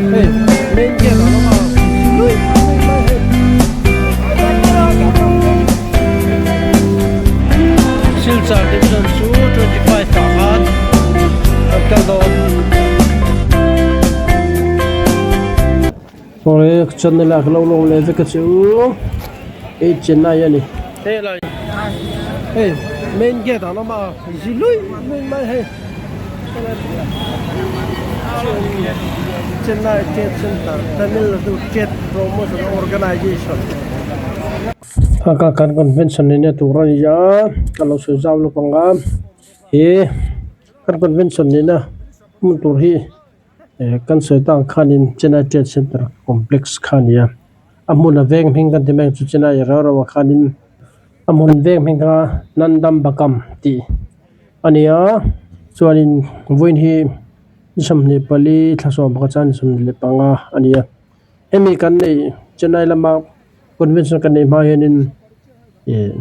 Hei main gate ah lama lui lui mai hei. Silchar division chu 25 ah khan kan kal dawn. Awle channel ah ka lo lawm leh vek a che u hei Chennai a ni. Hei lai hei main gate ah lama zi lui lui mai hei Chennai Trade Center Tamil Nadu Trade Promotion Organisation. Haka kan convention nihna tur a ni a ka lo sawi zau lawk ang a he kan convention nihna hmun tur hi. Eh kan sawi tak ang khanin Chennai Trade Centre complex kha a ni a a hmun a veng hming kan ti mai ang chu Chennai rau rau ah khanin a hmun veng hming kha Nandambakkam tih a ni a chuanin vawiin hi ni 24 thla 11 chuan 25 a ni a hemi kan neih Chennai lama convention kan neih hma hianin ih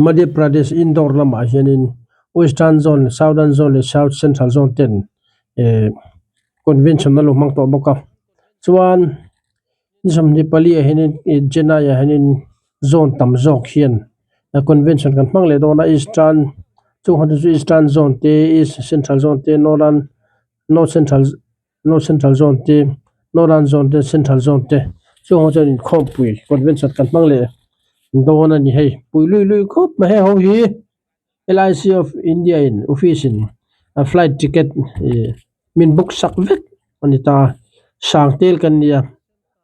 Madhya Pradesh Indore lamah hianin Western Zone Southern Zone leh South Central Zone ten. Eh convention a lo hmang tawh bawk a chuan ni 24 ah hianin ih Chennai ah hianin zone tam zawk hian convention kan hmang leh dawn a eastern chung ho te chu eastern zone te east central zone te northern north central north central zone te northern zone te central zone te chung ho chuan inkhawmpui convention kan hmang leh dawn a ni hei pui lui lui khawp mai hei ho hi. LIC of India in office in a flight ticket ih min book sak vek a ni ta sang tel kan nia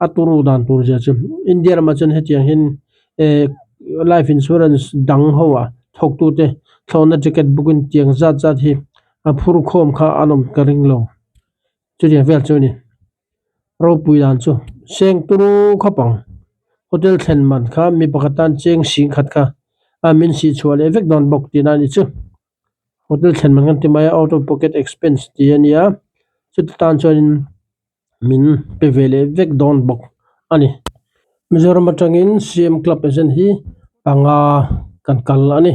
a turu dan tur zia chu India ramah chuan hetiang hian eh life insurance dang ho ah thawk tu te thlawhna ticket book in tiang zat zat hi a phur khawm kha an awm ka ring lo chutiang vel chu a ni. Ropui dan chu seng turu khawp ang hotel thlen man kha mi pakhat tan cheng sing khat kha a min sih chhuah leh vek dawn bawk tihna a ni chu hotel thlen man kan ti mai a out of pocket expense tih a nia chuti tan chuanin min pe ve leh vek dawn bawk a ni Mizoram atangin C_M club agent hi panga kan kal a ni.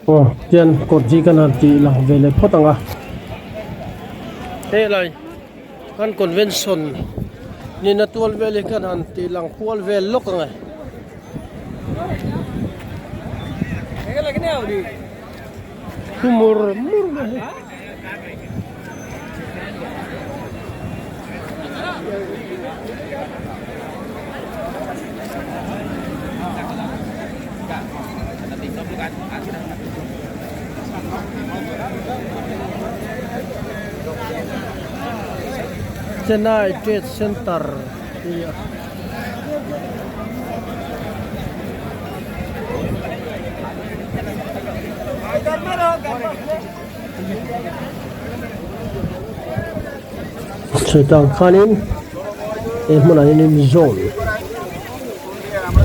Aw tian kawt hi kan han tih lang ve leh phawt ang a helai kan convention nihna tual vel hi kan han tih lang kual vel lawk ang e. Thu mur mur mai hi. Chennai Trade Centre tih a. Chutah khanin he hmunah hianin zone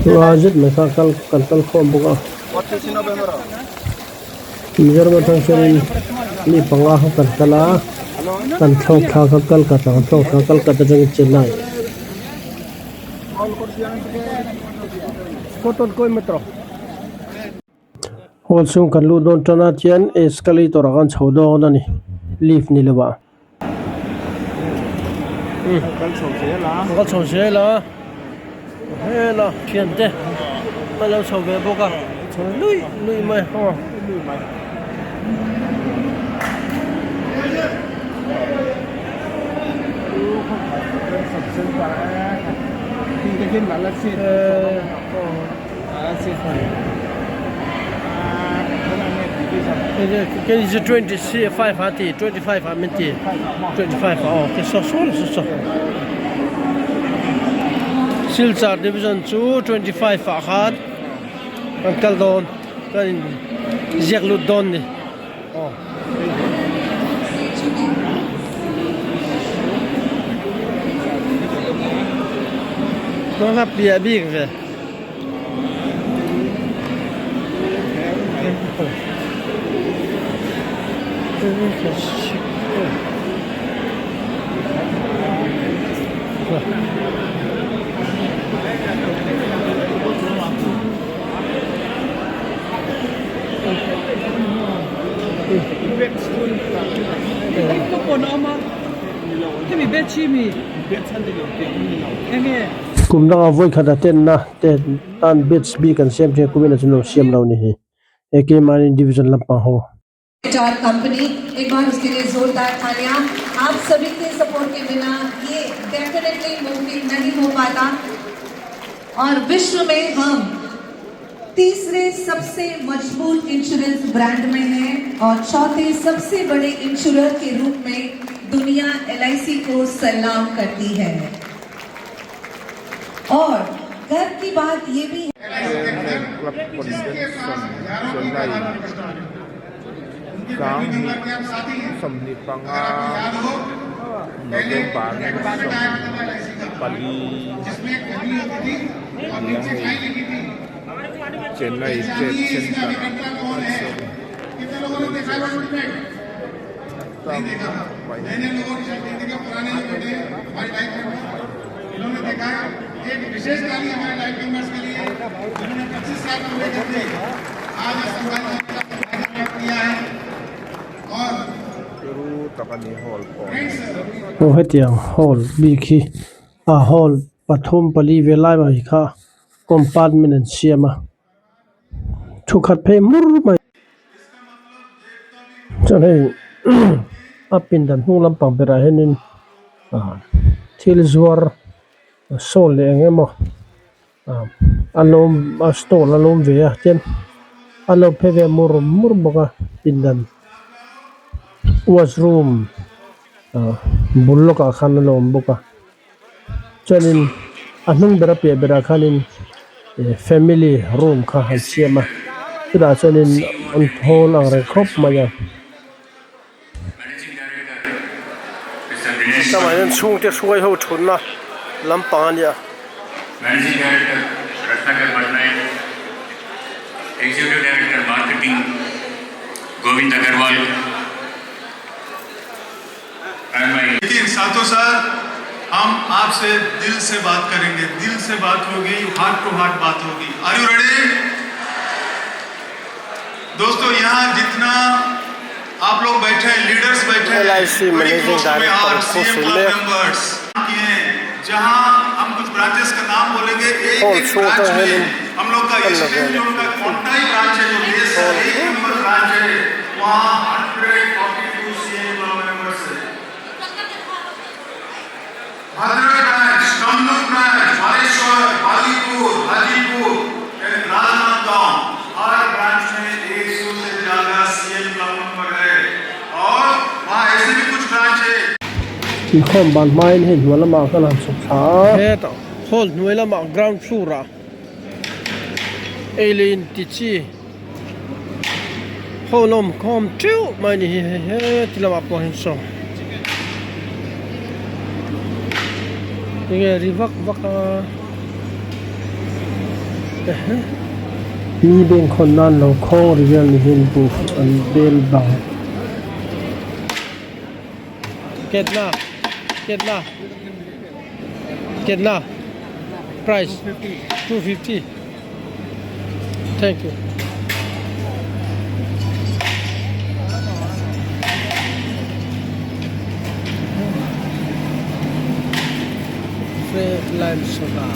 nga zet mai kha kal kan kal khawm bawk a Mizoram atang chuanin mi panga kha kan kal a kan thlawk thla kha Kolkata kan thlawk thla Kolkata atangin Chennai. Hall chhung kan lut dawn tan a chuan escalator ah khan chho dawn a ni lift ni lo ah. Kal chho zel a. Kal chho zel a hela thiante a lo chho ve bawk a chho luih luih mai aw. Kei 25 a ti 25 a min ti 25 a aw ke saw saw saw saw Silchar division chu 25 ah khan kan kal dawn kan in ziak lut dawn ni aw. Hmanga piah bik ve. Kum dangah vawi khat a tenna te tan batch bik an siam thin a, kumin ah chuan lo siam lo ni hi. He keimahni division lampang ho. HR company एक बार उसके लिए जोरदार तालियां आप सभी के सपोर्ट के बिना ये डेफिनेटली मुमकिन नहीं हो पाता और विश्व में हम तीसरे सबसे मजबूत इंश्योरेंस ब्रांड में हैं और चौथे सबसे बड़े इंश्योरर के रूप में दुनिया एल को सलाम करती है और गर्व की बात ये भी Chairman Club Convention Chennai Sanghnih 25 November 14 ni a hei Chennai Trade Centre ah an siam tam tak mai. Turu tak a ni hall pawh hi. Aw hetiang hall bik hi a hall pathum pali vel lai mai kha compartment an siam a thu khat phei hmur mai. Chuan hei a pindan hnung lampang berah hianin ah thil zuar sawl leh eng emaw ah a lawm a stall a lawm ve a chuan a lo phe ve mur mur bawk a pindan washroom ah bul lawkah khan a lawm bawk a. Chuanin a hnung ber a piah berah khanin ih family room kha an siam a chutah chuanin an thawl ang reng khawp mai a. Tlangah hian chhungte hruai ho thutna lampang a nia. लेकिन साथों साथ हम आपसे दिल से बात करेंगे दिल से बात होगी heart to heart बात होगी are you ready दोस्तों यहाँ जितना आप लोग बैठे हैं लीडर्स बैठे हैं LIC managing director Khushil mek. Members जहां हम कुछ ब्रांचेस का नाम बोलेंगे एक Hall एक chhung branch atang में hianin हम लोग का kan la eastern vel zone का कोंटाई ब्रांच है जो देश का एक नंबर ब्रांच है वहाँ 142 CM members है Bhadrak branch Kamlur branch Baleshwar Balipur Hajipur and Rajnandgaon her branch में 100 से ज्यादा CM club member है और वहाँ ऐसे भी कुछ ब्रांच है Inkhawm ban hmain hei hnuai lamah khan han chhuk thla a. Hetah hall hnuai lamah ground floor ah ei leh in ti chi hall a awm khawm teuh mai a ni hi hei heti lamah pawh hian saw enge ri vak vak a ehe mi bank hawn nan lo khawng ri vel ni hian buh an bel bang. Ketna ketna ketna price 250 thank you Fred lime soda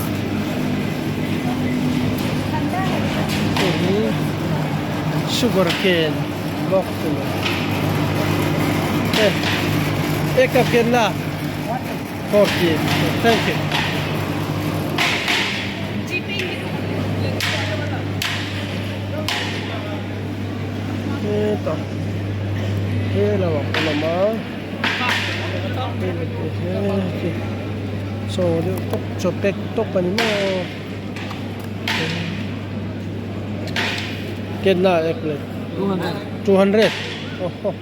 sugar cane bawk ek cup ketna 40 thank you. Hetah he lamah pawh lam a chaw deuh tawp chaw pack tawp a ni maw ketna ek plate 200 aw.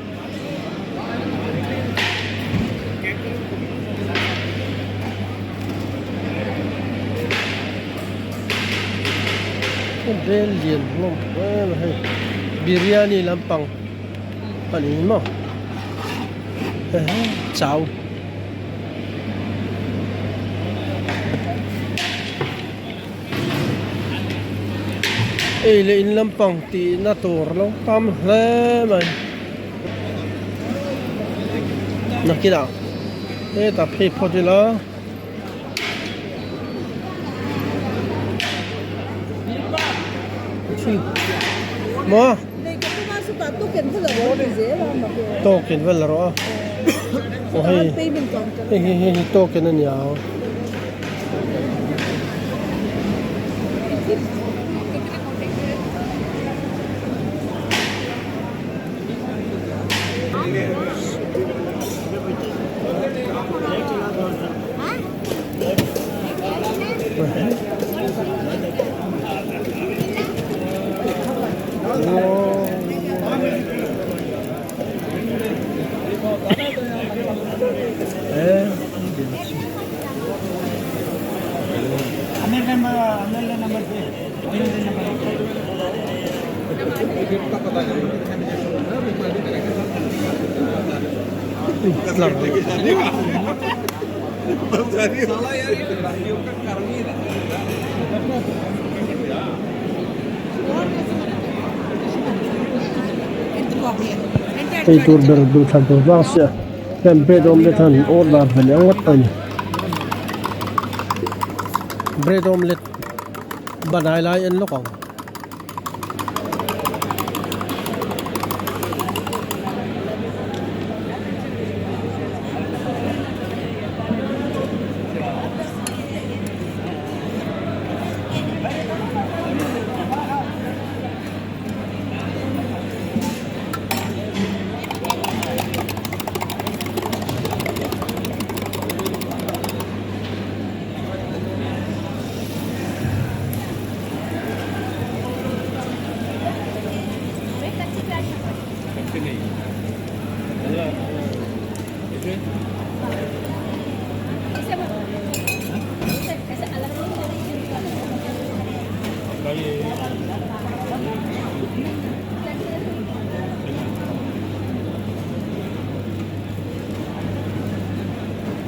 Bel lian hlawm em a hei biryani lampang a ni maw chau. Ei leh in lampang tihna tur lo tam hle mai. Nakinah hetah phei phawt ila. Maw? Token vel la rawh a. Aw hei hei hei hei token a nia. Ei tur ber duhthlan tur vang sia heng bread omelette han order ve leh ngawt a ni bread omelette banai lai en lawk ang.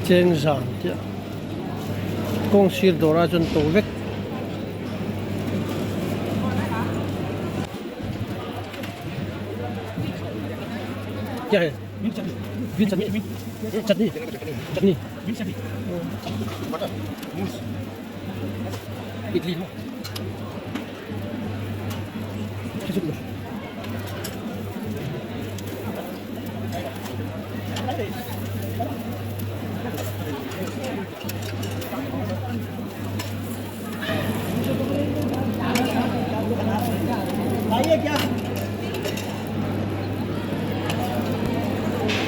Cheng zan chiah kawng sir dawrah chuan to vek.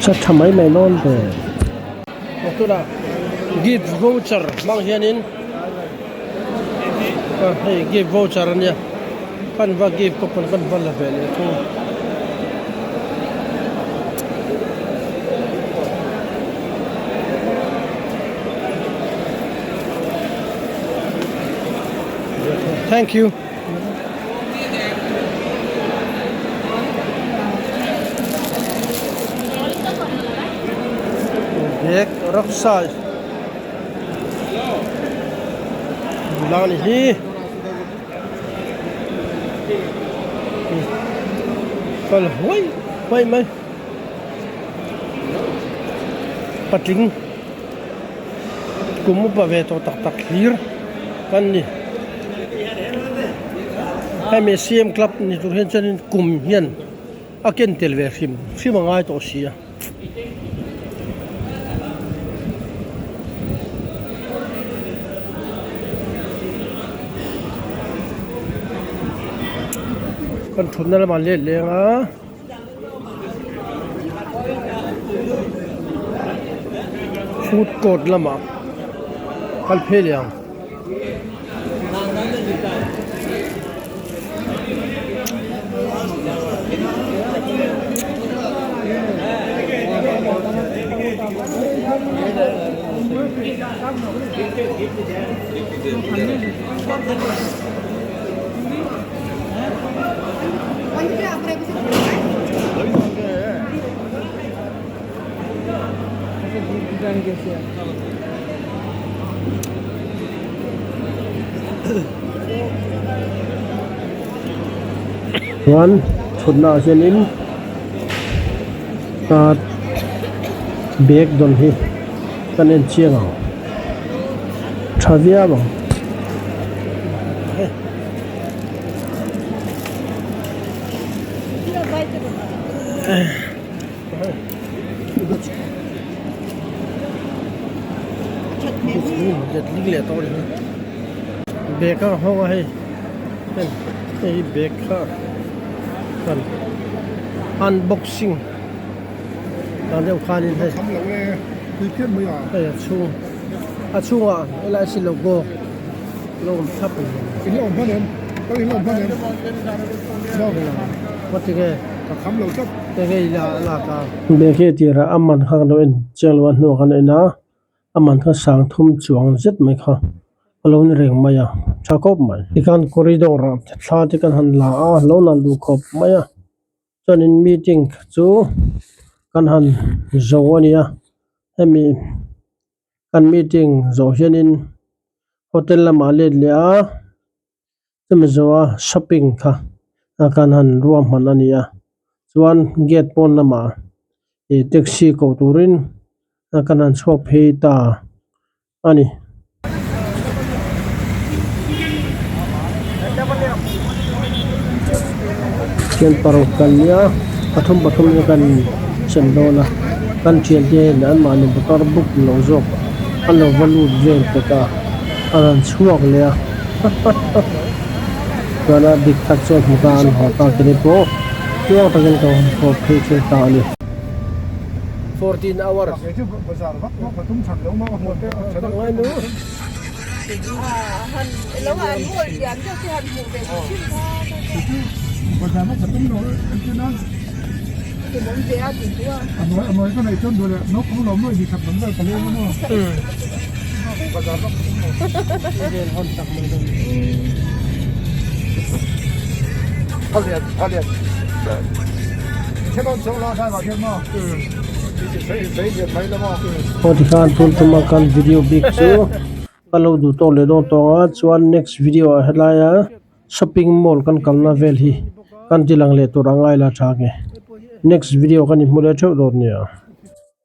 Sa tha mai mai dawn ve. Tunah gift voucher hmang hianin hei gift voucher ania kan va gift pawh kan va la ve leh thung. Thank you. Bag rucksack lang ni hi kal huai huai mai patling Kum upa ve tawh tak tak hlir kan ni. Hemi CM club ni tur hian chuanin kum hian a ken tel ve hrim hrim a ngai tawh si a. Kan thutna lamah let leng a. Food court lamah kal phei leh ang. Chuan thutna ah hianin ahh. Bag dawn hi kan en chiang ang tha viau ang. Bag a hawng a hei hei bag kha kan unboxing dan deuh khanin hei hei a chhung a chhungah helai si logo lo awm thlap a ni tinge enge i lak a bag hi a tirah a man kha kan lo en chiang lo a hnuah kan en a. A man kha sang thum chuang zet mai kha a lo ni reng mai a tha khawp mai. Tikhan corridor ah thla te kan han la a lo nalh duh khawp mai a chuanin meeting chu kan han zo a ni a hemi kan meeting zawh hianin hotel lamah let leh a chumi zawha shopping kha kan han ruahman a ni a chuan gate pawn lamah ih taxi koh turin kan han chhuak phei ta a ni. Thian paruk kan nia pathum pathum in kan sem dawn a kan thiante hian anmahni motor book lo zawk a lo va lut vel pek a a rawn chhuak leh a chuan a dik tak chuan hmu ta an haw ta kini pawh tluang takin ka haw haw phei thei ta a ni. 14 hours Aw tikhan tun tuma kan video bik chu ka lo duh tawk leh dawn tawng a chuan next video ah helaia shopping mall kan kalna vel hi kan ti lang leh tur a ngai la tha nge next video kan inhmu leh theuh dawn nia.